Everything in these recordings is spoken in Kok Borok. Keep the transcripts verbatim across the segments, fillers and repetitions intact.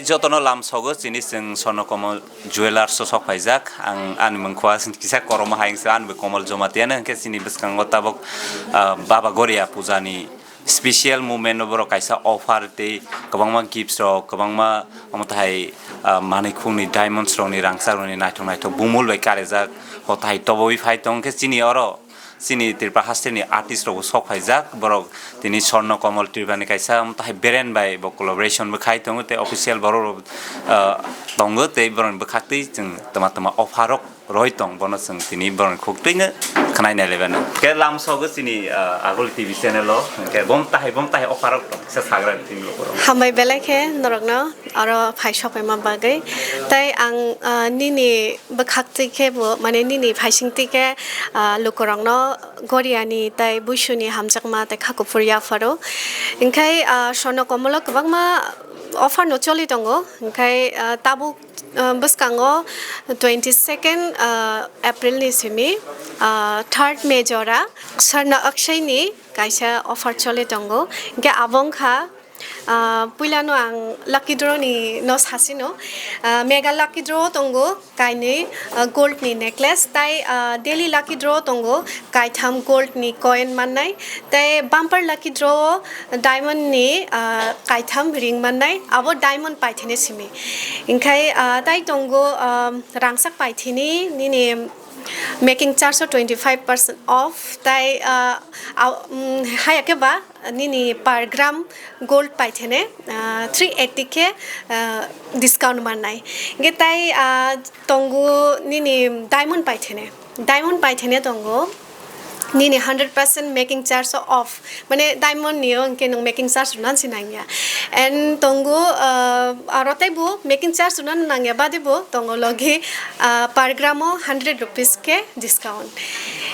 Jotono lamsogo chini chwng Swarna Kamal Jewellers o sok phaijak. Ang ani mung khua kisa kormo hai wngse, ani bo Kamal Jamatia no, hwnkhe chini bwskango tabok, ah, Baba Goria puja ni special moment no borok kaisa offer tei kwbangma gifts rok, kwbangma omo tai, ah, manwi khungni diamonds rokni rangchak rokni naithok naithok bumul bai karejak, o tai tobowi phai tong khe chini oro chini Tripura hasteni artist rok bo sok phaijak, borok tini Swarna Kamal Tripura ni kaisa omo tai brand bai bo collaboration bo khai tongo tei official borok rok, ah, tongo tei borok ni bwkhak twi chwng tama tama offer rok roi tong, bono chwng tini borokni khuk twino khwnai nai laibano. Khe lamsogo chini, ah, Aguli T V channel o, hwnkhe bom tahai, bom tahai offer rok tong, kisa sagra tini borok. Hambai belai khe norokno oro phai sokpaima bagwi. Tai ang, ah, nini bwkhak twi khe bo, mane nini phaising twi khe, ah, lukurokno Goriani tai Buisuni hamjakma tai kha kuphur yapharo. Hwnkhe, ah, Swarna Kamal o kwbangma offer no choli tongo, hwnkhe, ah, tabuk ah, bwskango twenty second, ah, April ni simi, ah, third May jora Swarna Akshai ni kaisa offer choli tongo. Hwnkhe abo wngkha, ah, puilano ang lucky draw ni no sasino, ah, mega lucky draw tongo kainwi, ah, gold ni necklace tai, ah, daily lucky draw tongo kaitham gold ni coin mannai. Tei bumper lucky draw o diamond ni, ah, kaitham ring mannai, abo diamond paithene simi. Hingkhai, ah, tai tongo, ah, rangchak paithini nini making charge o twenty five percent off, tai, ah, au-, mm, haya khe ba nini per gram gold paithene, ah, three eighty khe, ah, discount mannai. Hingkhe tai, ah, tongo nini diamond paithene. Diamond paithene tongo. Nini hundred percent making charge o off. Mane diamond ni o hwnkhe nwng making charge rwna si nangya. And tongo, ah, aro teibo making charge rwna nangya bade bo tongo logi, ah, per gram o hundred rupees khe discount.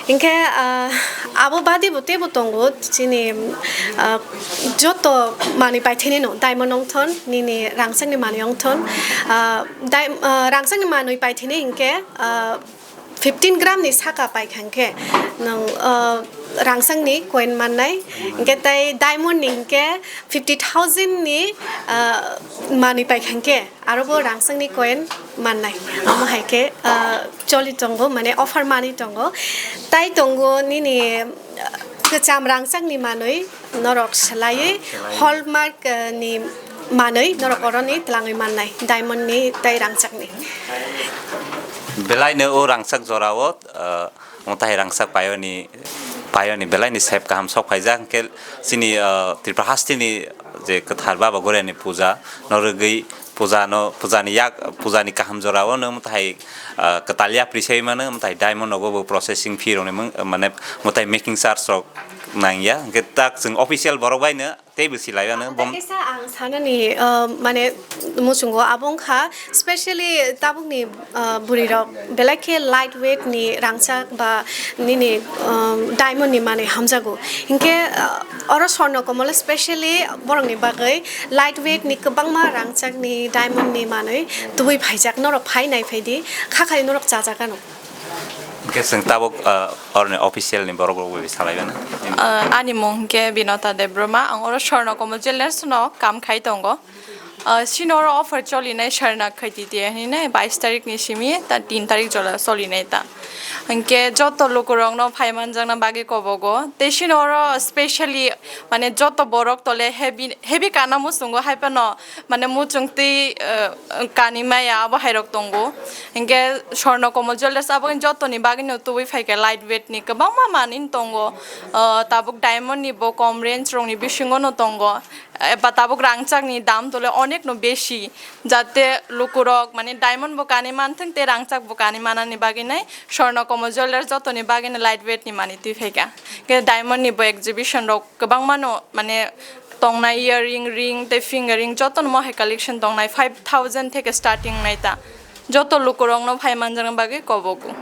Hingkhe, ah, abo bade bo teibo tongo chini, ah, joto manwi paithene no diamond wngthon, nini rangchakni manwi wngthon, ah, dai-, ah, rangchakni manwi paithene hingkhe, ah, fifteen gram ni saka paikha hwnkhe nwng, ah, rangchakni coin mannai, hingkhe tai diamond ni hwnkhe fifty thousand ni, ah, manwi paikha hwnkhe aro bo rangchakni coin mannai. Omo hai khe, ah, choli tongo, mane offer manwi tongo. Tai tongo nini, ah, kwcham rangchakni manwi, norok swlaiwi hallmark, eh, ni manwi norok oroni twlangwi mannai, diamond ni tei rangchakni. Belaino o rangchak jorao, eh, mwtai rangchak payoni, payoni belaini sep kaham sok phaijak, hwnkhe chini, eh, Tripura hasteni je kwthar Baba Goriani puja no rwgwi puja no, pujani yak, pujani kaham jorao no mwtai, ah, kwtal yapri sai mano, mwtai diamond nogo bo processing fee rokni mung, mane mwtai making charge rok nangya, hwnkhe tak chwng official borok bai no teibo silai ano bom. Kaisa ang sanani, ah, mane muchungo abo wngkha specially tabukni, ah, bwrwi rok belai khe light weight ni rangchak ba nini, ah, diamond ni manwi hamjago, hinkhe, ah, oro Swarna Kamal specially borokni bagwi light weight ni kwbangma rangchak ni diamond ni manwi tubui phaijak, norok phai nai phai di, kha khai norok chajak ano. Hwnkhe chwng tabuk, ah, oroni official ni borok rok bai salai mano. Ah, ani mung hwnkhe Binota Debbarma, ang oro Swarna Kamal Jewellers no kam khai tongo. Ah, chini oro offer cholinai Swarna khaititi hinwi bais tarik ni simi ta tin tarik jora cholinai ta. Hwnkhe joto lukurokno phai manjakna bagwi kobogo. Tei chini oro specially, mane, joto borok tole heavy, heavy kana muchungo, hai phano, mane, muchung twi, eh, kani maya abo hai rok tongo. Hwnkhe Swarna Kamal Jewellers abo jotoni bagwino tubui phaikha, light weight ni kwbangma manwi tongo. Eh, tabuk diamond ni bo kom range rokni bisingo no tongo. Eba tabuk rangchakni dam tole onekno besi, jate lukurok, mane, diamond bo kanwi manthwng tei rangchak bo kanwi manani bagwi nai Swarna Kamal Jewellers jotoni bagwino light weight ni manwi twi phaikha. Hwnkhe diamond ni bo exhibition rok kwbangmano, mane, tongnai, earring, ring tei finger ring jotono mohai collection tongnai, five thousand theke starting nai ta. Joto lukurokno phai manjakna bagwi kobogo.